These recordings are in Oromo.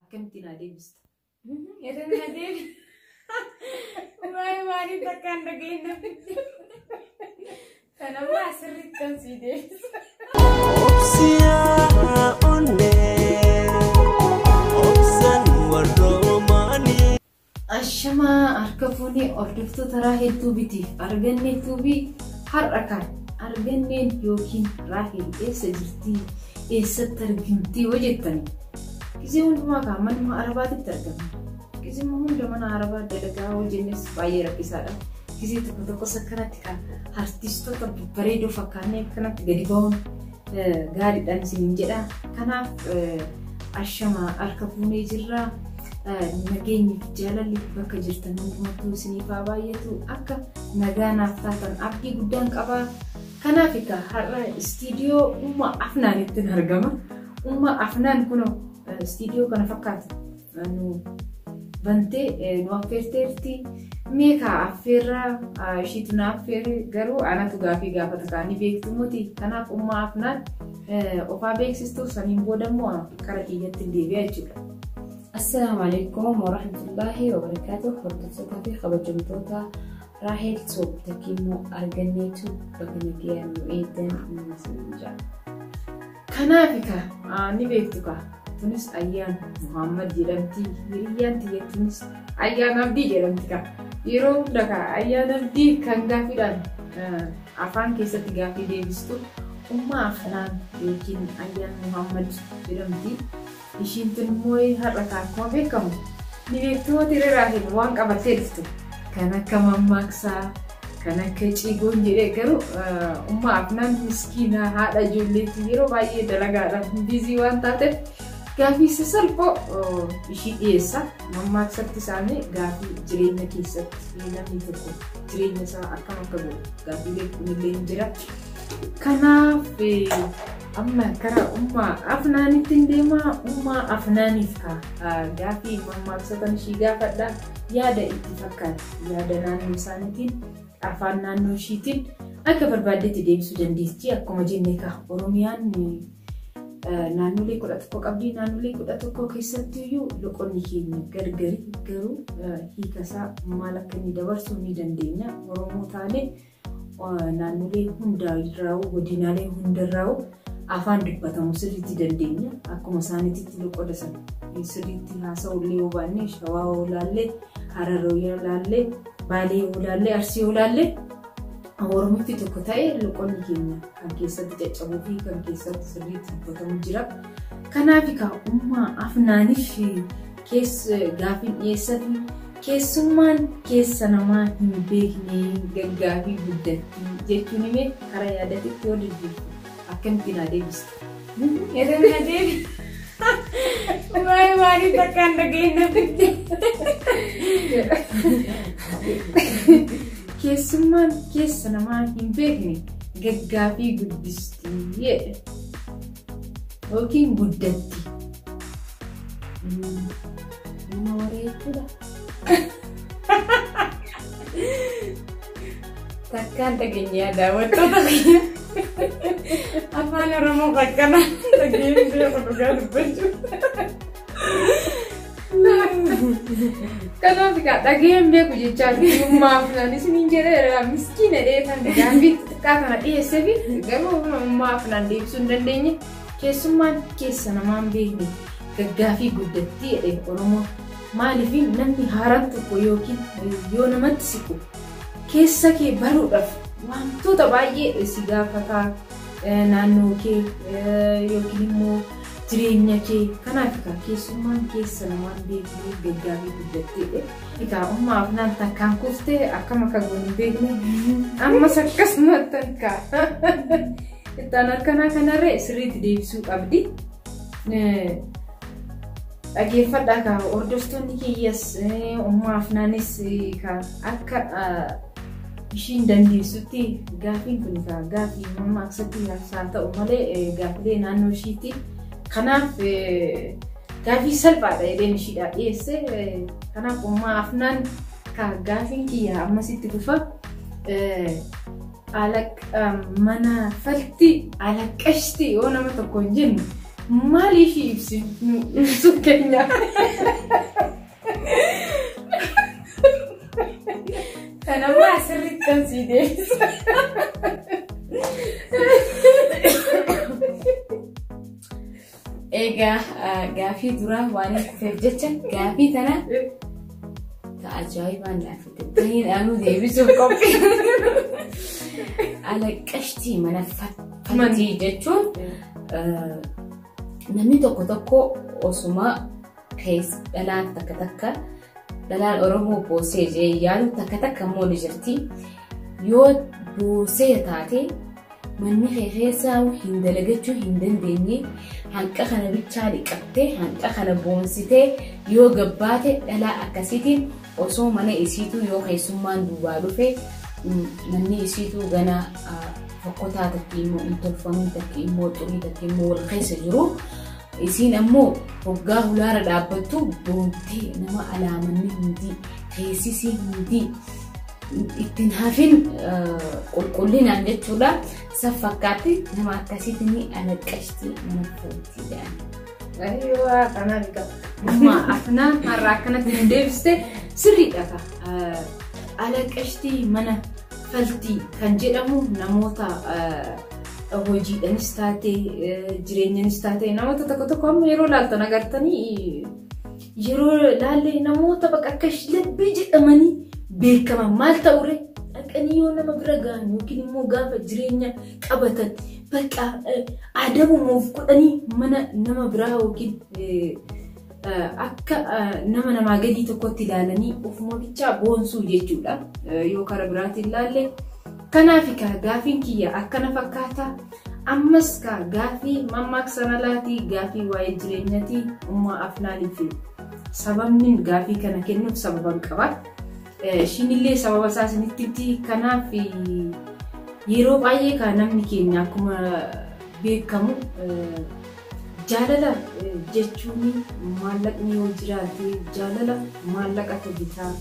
Akkamitti naa deebista? Irra na deebi. Waa'ee maaliif takkaan dhaga'in namitti? Kanammoo asirratti kan sii deebisa. Obsiyaa onnee obsan warroomaanii. Ashamaa harka fuunee hordoftoota Raahel Tuubitiif Argannee Tuubii har'a kan arganneen yookiin Raahel eessa jirtii eessatti argimtii yoo jettani gisee hundumaa kan manuma arabaatitti argamna. Gisee hunda mana arabaa dalagaa hoo jennes baay'ee rakkisaadha. Gisee tokko tokkos akkanatti kan artistoota babbareedoo fakkaannee akkanatti gadi ba'uun gaariidhaan isiniin jedha. Kanaaf ashamaa harka fuunee jirra. Nageenyi fi jaalalli bakka jirtan hundumattuu isiniif haa baay'atu. Akka nagaa naaf taatan abdii guddaan qaba. Kanaaf egaa har'a istiidiyoo Umma Afnaanitti argama. Umma Afnaan kunoo istiidiyoo kana fakkaata nu bantee nu affeerteerti. Mee kaa affeerraa ishiitu na affeere garuu anatu gaafii gaafata kaanii beektu moti. Kanaaf Umma Afnaan ofaa beeksistu saniin booda immoo kara kiyyatti hin deebi'a jechuudha. Assalaamu alaikum warahmatullahi wabarakatuh. Hordoftoota fi kabajamtoota Raahel Tube takkiimmoo arganneetu bakka nagayaan nu eegdan isin jira. Kanaaf kaa ni beektu kaa tunis Ayyaan Muhammad jedhamti hiriyyaan tiyya tunis Ayyaan Abdii jedhamti kaa yeroo hunda kaa Ayyaan Abdii kan gaafiidhaan afaan keessatti gaafii deebistu Umma Afnaan yookiin Ayyaan Muhammad jedhamti. Ishiin tun immoo har'a kaa akkuma beekamu ni beektu mooti Raahel waan qabattee dhuftu kan akka mammaaksaa kan akka ciigoon jedhee garuu Umma Afnaan miskiina haadha ijoolleetti yeroo baay'ee dalagaadhaan biizii waan taateef gaafii sasalphoo ishii dhiyeessa. Mammaaksatti isaanii gaafii jireenya keessatti namni tokko jireenya isaa akkam akka godhu gaafiilee kunillee hin jira. Kanaaf amma karaa Umma Afnaanitti hin deema. Umma Afnaaniif gaafii mammaaksatan ishii gaafadha. Yaada itti fakkaate yaada naannoo isaaniitiin afaan naannoo ishiitiin akka barbaaddetti deebisuu dandeessi. Akkuma jenne kaa Oromiyaan naannolee 11 qabdi. Naannolee 11 keessatti iyyuu loqonni keenya gargari garuu hiika isaa maal akka inni dabarsu ni dandeenya. Oromoo taane naannolee hundarraa'u godinaalee hundarraa'u afaan dubbatamu sirriitti dandeenya. Akkuma isaaniitti loqoda sana sirriitti haasa'ullee yoo baanne Shawaa yoo laallee, Harar yoo laallee, Baalee yoo laallee, Arsii yoo laallee Oromootti tokko ta'e loqonni keenya kan keessatti caccabuu fi kan keessatti sirriitti dubbatamu jira. Kanaaf egaa Umma Afnaaniif gaafiin dhiyeessatu keessummaan keessa namaa hin beekne gaggaafii guddatti jechuun himee karaa yaadatitti yoo deddeebitu akkamitti naa deebista? Irra na deebi. Waa'ee maaliif takkaan dhaga'in namitti? Keessummaan keessa namaa hin beekne gaggaafii guddisti jedhe yookiin guddatti. Nama waree jechuudha. Takkaan dhageenyaa daawwattoota kiyya. Afaan Oromoo akkana dhageenye beeku dhugaa dubbachuu. Kanaaf egaa dhageen beeku jechaa Umma Afnaan isiniin jedheera miskiina dheetan gaafii xixiqqaa kana dhiyeessee fi garuu Umma Afnaan deebisuu hin dandeenye. Keessummaan keessa namaa hin beekne gaggaafii guddatti jedhe Oromoon. Maaliif namni haaraan tokko yookiin yoo namatti siqu keessa kee baruudhaaf wantoota baay'ee si gaafataa naannoo kee yookiin immoo jireenya kee. Kanaaf egaa keessummaan keessa namaa hin beekne gaggaafii guddatteedha. Egaa Umma Afnaan takkaan kuftee akkam akka goonu hin beekne ammas akkasumatti akka ittaan harkanaa kanarree sirriitti deebisuu qabdi. Dhageeffadhaa kaa hordoftoonni kiyyas Umma Afnaanis kaa akka ishiin dandeessutti gaafiin kun kaa gaafii mammaaksatti haa ta'u malee gaafilee naannoo ishiitti. Kanaaf gaafii salphaadha jedheen ishiidhaaf dhiyeesse. Kanaaf Umma Afnaan kaa gaafiin kiyya ammasitti dhufa. Mana falti alaqqashti yoo nama tokko hin jennu Maaliif ibsi ibsu keenya? Kanammoo asirratti kan sii deebisa. Egaa gaafii duraa waan hin kufeef jecha gaafii tana ta ajaa'ibaan laafite. Tahiin anuu deebisuuf qophii. Alaqashtii mana faltii jechuun namni tokko tokko osuma keessa dhalaan takka takka dhalaan Oromoo boosee jee yaalu takka takka immoo ni jirti. Yoo boosee taate manni kee keessaa hin dalagachuu hin dandeenye hanqa kana bichaa dhiqattee hanqa kana boonsitee yoo gabbaate dhalaa akkasiitiin osoo mana isiituu yoo keessummaan duubaa dhufe manni isiituu gana fokkotaa takki immoo hin tolfamin takki immoo xurii takki immoo wal keessa jiru. Isiin ammoo hoggaa hulaara dhaabbattu boontee nama alaamanni hundi keessisii hundi ittiin hafin qulqullinaan jechuudha. San fakkaatti nama akkasiitiin alaqashtii mana fuutii jedhan. Ayyoo kanaaf qaba. Amma afnaan har'a akkanatti nu deebiste sirriidha ka. Alaqashtii mana faltii kan jedhamu namoota hojiidhanis taate jireenyanis taate namoota tokko tokko amma yeroo laaltan agartanii yeroo laalle namoota bakka akka labbii jedhamanii beekaman maal ta'ure dhaqanii yoo nama bira gahan yookiin immoo gaafa jireenya qabatan bakka adabamuuf godhanii mana nama biraa yookiin akka nama namaa gadii tokkotti ilaalanii ofuma bichaa boonsuu jechuudha yoo karaa biraatiin ilaalle. Kanaaf kaa gaafiin kiyya akkana fakkaata. Ammas kaa gaafii mammaaksa alaatii gaafii waa'ee jireenyatii ummaa afnaaniif sababni gaafii kana kennuuf sababan qaba. Ishiinillee sababa isaa isinitti himti. Kanaaf yeroo baay'ee kaa namni keenya akkuma beekamu jaalala jechuun maallaqni yoo jiraate jaalala maallaqatu bitaa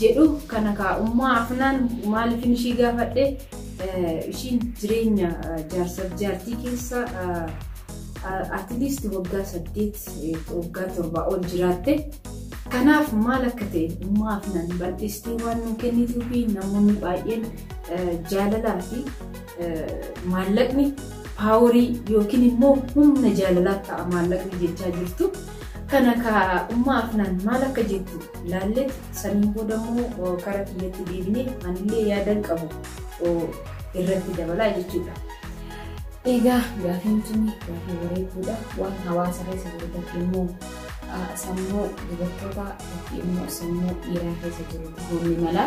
jedhu kana kaa ummaa afnaan maaliifin ishii gaafadhe ishiin jireenya jaarsaaf jaartii keessa at least waggaa 8 waggaa 7 ol jiraatte. Kanaaf maal akka ta'e ummaa afnaan bal'istee waan nu kennituu fi namoonni baay'een jaalalaa fi maallaqni paaworii yookiin immoo humna jaalalaa ta'a maallaqni jechaa jirtu. Kana kaa ummaa afnaan maal akka jettu laalleet saniin booda immoo karaa kiyyatti deebinee anillee yaadan qabu irratti dabalaa jechuudha. Egaa gaafiin tuni gaafii bareeduudha. Waan hawaasa keessa jiru takka immoo sammuu dubartoota takka immoo sammuu dhiiraa keessa jiru ta'uu ni mala.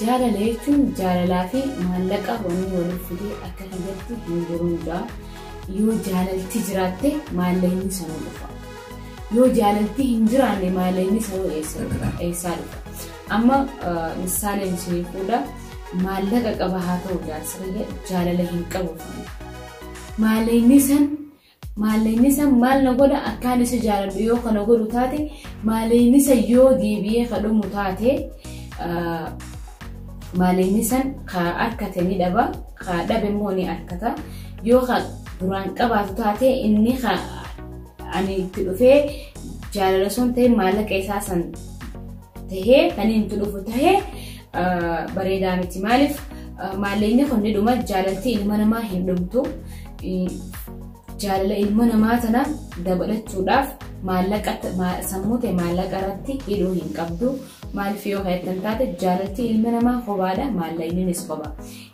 Jaalala jechuun jaalalaa fi maallaqa wanni waliif fidee akka kiyyatti hin jiruudha. Yoo jaalalti jiraatte maallaqni sanuu dhufa. Yoo jaalalti hin jiraanne maallaqni sanuu eessaa dhufa? Amma misaaleen isinii fuudha maallaqa qaba haa ta'u jaarsa jaalala hin qabu. Maallaqni san maal na godha akkaan isa jaaladhu yoo kana godhu taate maallaqni san yoo deebi'ee ka dhumu taate maallaqni san ka harkate ni dhaba ka dhabe immoo ni harkata yoo ka duraan qabaatu taate inni ka ani itti dhufee jaalala sun ta'e maallaqa isaa san tahee kan inni itti dhufu tahee bareedaa miti. Maaliif maallaqni kun ni dhuma jaalalti ilma namaa hin dhumtu. Jaalala ilma namaa tana dabalachuudhaaf maallaqa sammuu ta'e maallaqa irratti hidhuu hin qabdu. Maaliif yoo jettan taate jaalalti ilma namaa kophaadha maallaqnis kopha.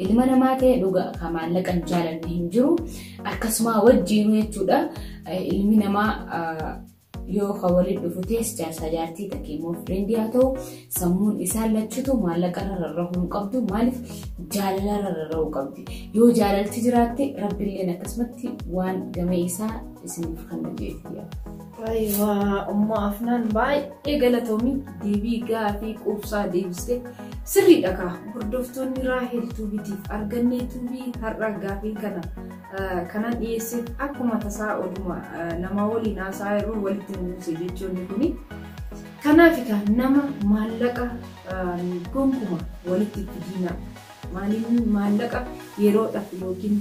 Ilma namaa ta'e dhuga ka maallaqa hin jaalanne hin jiru. Akkasuma wajjin jechuudha ilmi namaa yoo ka waliin dhufu ta'es jaarsa jaartii takka immoo fireendii haa ta'u sammuun isaan lachutu maallaqa irra rarra'uu hin qabdu. Maaliif jaalala irra rarra'uu qabdi. Yoo jaalalti jiraatte rabbiilleen akkasumatti waan gama isaa isiniif kan jedhu. Ayiwaa ummaa afnaan baay'ee galatoomii deebii gaafii quubsaa deebiste sirriidha kaa hordoftoonni Raahel Tuubitiif argannee tuubii har'a gaafii kana kanan dhiyeesseef akkuma tasaa oduma nama waliin haasaa yeroo walitti buuse jechuun kuni. Kanaaf egaa nama maallaqa gonkuma walitti fidiina. Maaliif maallaqa yeroodhaaf yookiin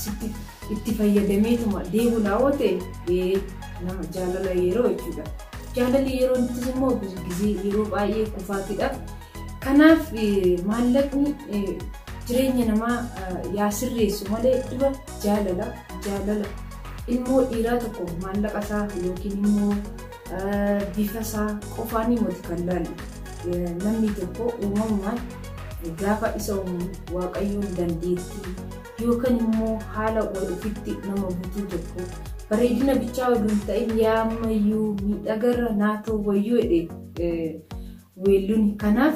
sitti itti fayyadameetuma deemu yoo ta'e nama jaalala yeroo jechuudha. Jaalalli yeroo innis immoo gisee yeroo baay'ee kufaatiidha. Kanaaf maallaqni jireenya namaa yaa sirreessu malee dura jaalala jaalala ilmoo dhiiraa tokko maallaqa isaa yookiin immoo bifa isaa qofaan miti kan laallu. Namni tokko uumamumaan gaafa isa uumu Waaqayyoon dandeettii yookaan immoo haala wal ofitti nama butuu tokko bareedina bichaa oduu hin ta'in yaamayyuu miidhagarra naatoo wayyuu jedhe weelluun. Kanaaf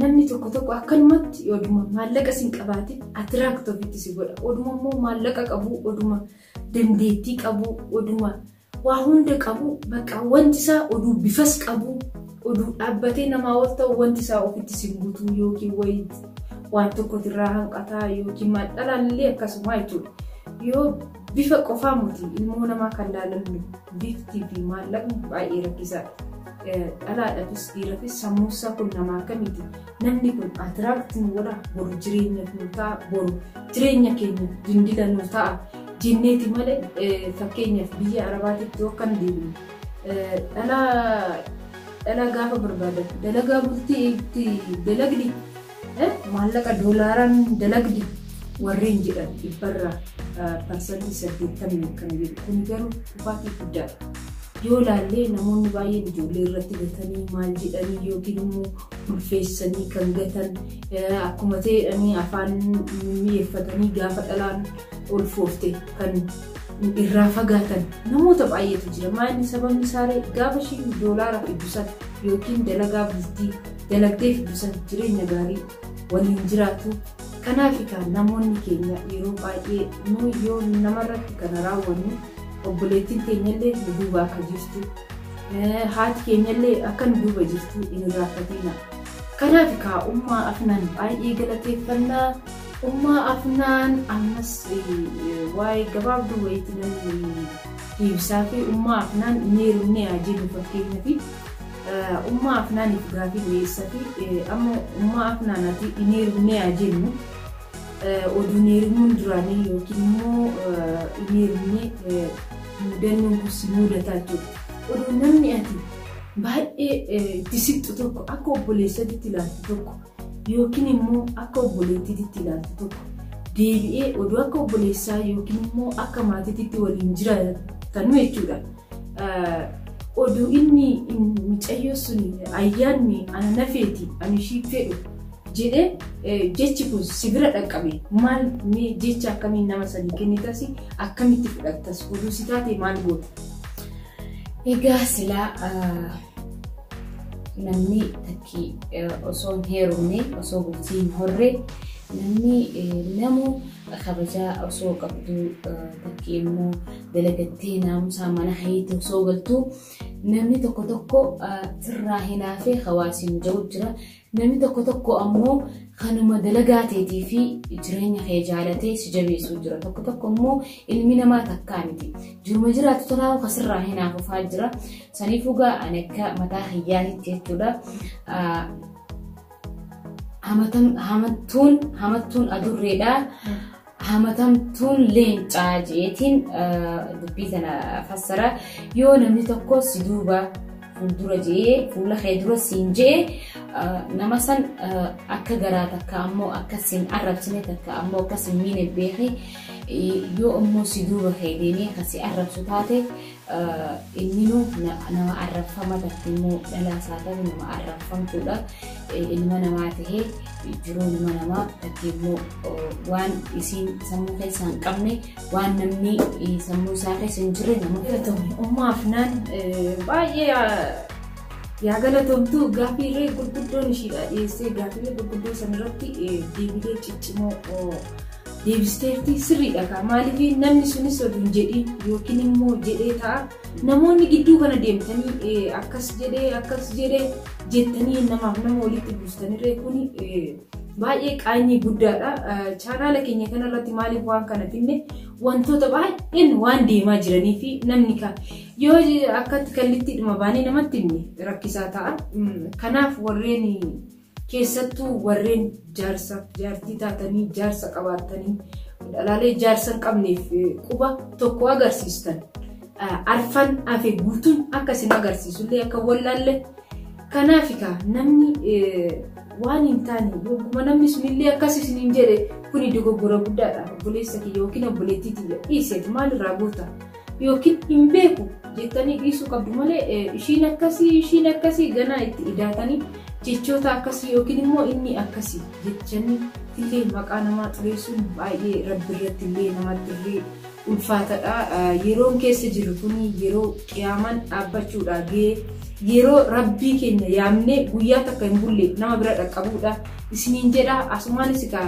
namni tokko tokko akkanumatti oduma maallaqa sin qabaatin attract ofitti si godha. Oduma immoo maallaqa qabu, oduma dandeettii qabu, oduma waa hunda qabu, bakka wanti isaa oduu bifas qabu, oduu dhaabbatee namaa ol ta'u wanti isaa ofitti si guutuu yookiin wayii waan tokkotirraa hanqataa yookiin maal dhalaan illee akkasuma jechuudha. Yoo bifa qofaa miti ilmoo namaa kan laalannu biftii fi maallaqni baay'ee rakkisaadha. Dhalaadhaafis dhiiraafis sammuu isaa kun nama akkamiiti? Namni kun attract nu godha, boru jireenyaaf nu ta'a, boru jireenya keenya dindila nu ta'a jenneeti malee fakkeenyaaf biyya Arabaatitti yoo akkan deemnu dhalaa gaafa barbaadan dalagaa bultii itti dalagdi maallaqa doolaaraan dalagdi warreen jedhan dhibbarraa 80% kan jedhu kun garuu kufaatii guddaadha. Yoo ilaallee namoonni baay'een ijoollee irratti gatanii maal jedhanii yookiin immoo ulfeessanii kan gatan akkuma ta'edhanii afaan mi'eeffatanii gaafa dhalaan ulfoofte kan irraa fagaatan namoota baay'eetu jira. Maalni sababni isaa gaafa ishiin doolaara fiddu yookiin dalagaa bultii dalagdee fiddu jireenya gaarii waliin jiraatu. Kanaaf kan namoonni keenya yeroo baay'ee nu yoo namarratti kana raawwannu obboleettiin keenyallee nu duuba akka jirtu, haati keenyallee akka nu duuba jirtu hin irraanfatina. Kanaaf kaa Ummaa Afnaan baay'ee galateeffannaa. Ummaa Afnaan ammas waa'ee gabaabduu wayiitti namni deebisaa fi Ummaa Afnaan hin heerumne haa jennu fakkeenyaaf. Ummaa Afnaaniif gaafii dhiyeessaa fi amma Ummaa Afnaan ati hin heerumne haa jennu. Oduun heerumuun duraanii yookiin immoo hin heerumne mudannoon kun si mudataa jechuudha. Oduu namni ati baay'ee itti siqxu tokko akka obboleessatti ilaaltu tokko yookiin immoo akka obboleettiitti ilaaltu tokko deebi'ee oduu akka obboleessaa yookiin immoo akka maatiitti waliin jiraatanu jechuudha. Oduu inni mucayyoo sun ayyaanni ana nafeeti ani ishii fedhu jedhee jechi kun si bira dhaqqabe maal mee jecha akkamiin nama sanii kennitas akkamitti fudhattas oduu si taate maal goota? Egaa silaa namni takki osoo hin heerumne osoo bultii hin horre namni namu kabajaa osoo qabdu takki immoo dalagattee naamusaa mana hayiitti osoo galtu namni tokko tokko sirraa hinaafee hawaasiin jiru jira. Namni tokko tokko ammoo kanuma dalagaa teetii fi jireenya kee jaalatee si jabeessuu jira. Tokko tokko immoo ilmi namaa takkaa miti. Jiruma jiraatu tolaa kasirraa hinaafufaa jira. Saniifuu gaa ani akka mataa hiyyaatitti jechuudha. Hamattuun adurreedha. Hamatamtuun leencaa jeetiin dubbii kana fassara. Yoo namni tokko si duuba fuuldura jee fuula kee dura siin jee nama san akka garaa takka ammoo akka siin arrabsine takka ammoo akka siin miine beeki yoo ammoo si duuba kee deemee akka si arrabsu taate inninu nama arrabfama takka immoo dhalaasaa ta'e nama arrabfamtuudha. Ilma namaa tahee jiruu ilma namaa takka immoo waan isiin sammuu keessa hin qabne waan namni sammuu isaa keessa hin jirre nama Galatoomne Ummaa Afnaan baay'ee yaa galatoomtu gaafiilee gurguddoon ishiidha dhiyeessee gaafiilee gurguddoo sanarratti deebiilee ciccimoo deebisteerti sirriidha kaa maaliif namni sunis oduu hin jedhiin yookiin immoo jedhee ta'a namoonni gidduu kana deemtanii akkas jedhee akkas jedhee jettanii namaaf nama walitti buustanirree kuni baay'ee qaanyii guddaadha. Chaanaala keenya kanarratti maaliif waan kana finne wantoota baay'een waan deemaa jiranii fi namni yoo akkatti kallittiidhuma baanee namatti himne rakkisaa ta'a. Kanaaf warreen keessattuu warreen jaarsaaf jaartii taatanii jaarsa qabaattanii dhalaalee jaarsa hin qabneef quba tokko agarsiistan arfan hafe guutuun akka isin agarsiisullee akka wallaalle. Kanaaf egaa namni waan hin taane yogguma namni sunillee akkas isiniin jedhe kuni dogoggora guddaadha. Obboleessa kiyya yookiin obboleettii tiyya dhiiseeti maalirraa goota yookiin hin beeku jettanii dhiisuu qabdu malee ishiin akkasii ishiin akkasii ganaa itti idaatanii jechoota akkasii yookiin immoo inni akkasii jechanii illee maqaa namaa xureessuun baay'ee rabbi irratti illee namatti illee ulfaatadha. Yeroon keessa jiru kuni yeroo qiyaamaan dhaabbachuudha gahee yeroo rabbii keenya yaamnee guyyaa takka hin bulle nama bira dhaqqabuudha. Isiniin jedha asumaanis egaa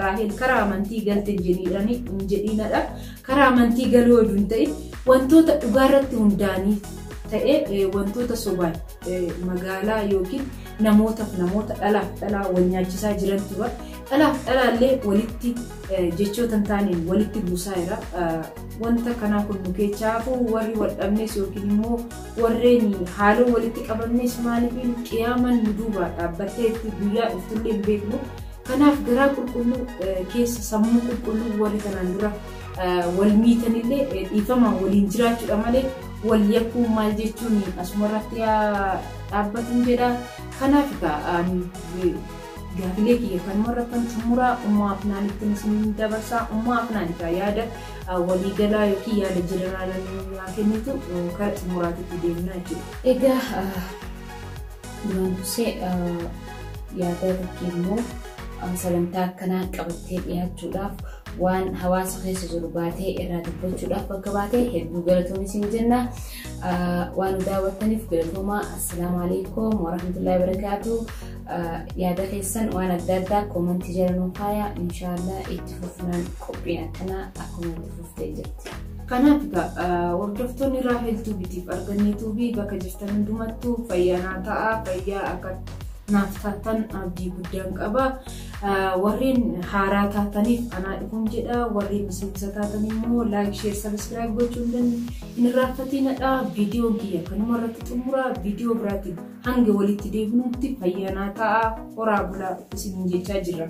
Raahel karaa amantii galte hin jedhiinadha. Karaa amantii galuu oduu hin ta'in wantoota dhugaarratti hundaanii ta'e wantoota sobaan magaalaa yookiin namootaaf namoota dhalaaf dhalaa wal nyaachisaa jiran tura. Dhalaaf dhalaallee walitti jechoota hin taaneen walitti buusaa jira. Wanta kanaa kun nu keessaa hafu warri wal dhabnes yookiin immoo warreen haaloo walitti qabamnes maaliif qiyaaman nu duuba dhaabbattee itti guyyaa dhuftullee hin beeknu. Kanaaf garaa qulqulluu keessa sammuu qulqulluu warri kanaan dura wal miitanillee dhiifamaan waliin jiraachuudha malee wal yakkuu maal jechuun asumarratti dhaabbatan jedha. Kanaaf egaa gaafilee kiyya kanuma irratti xumuraa ummaa afnaanitti isin dabarsaa ummaa afnaan egaa yaada waliigalaa yookiin yaada jeneraalaa kennitu kara xumuraatitti deemnaa jechuudha. Egaa duraan dursee yaada tokko immoo sagantaa akkanaa qabattee dhiyaachuudhaaf waan hawaasa keessa jiru baatee irraa dubbachuudhaaf bakka baatee hedduu galatoomii isin jenna. Waan nu daawwattaniif galatoomaa. Assalaamu alaikum warahmatullahi wabarakaatu. Yaada keessan waan adda addaa koomantii jala nuu kaayaa. Inshaallah itti fufnaan qophiin akkanaa akkuma itti fuftee jirti. Kanaaf egaa hordoftoonni Raahel Tuubitiif argannee tuubii bakka jirtan hundumattuu fayyaa naa ta'a fayyaa akka naaf taatan abdii guddaan qaba. Warreen haaraa taataniif anaa dhufuun jedha. Warreen miseensa taatan immoo like, share, subscribe gochuun hin irraanfatinadha. Viidiyoon kiyya kanuma irratti xumura. Viidiyoo biraatiin hanga walitti deebinutti fayyaa naa ta'a. Horaa bulaa isiniin jechaa jirra.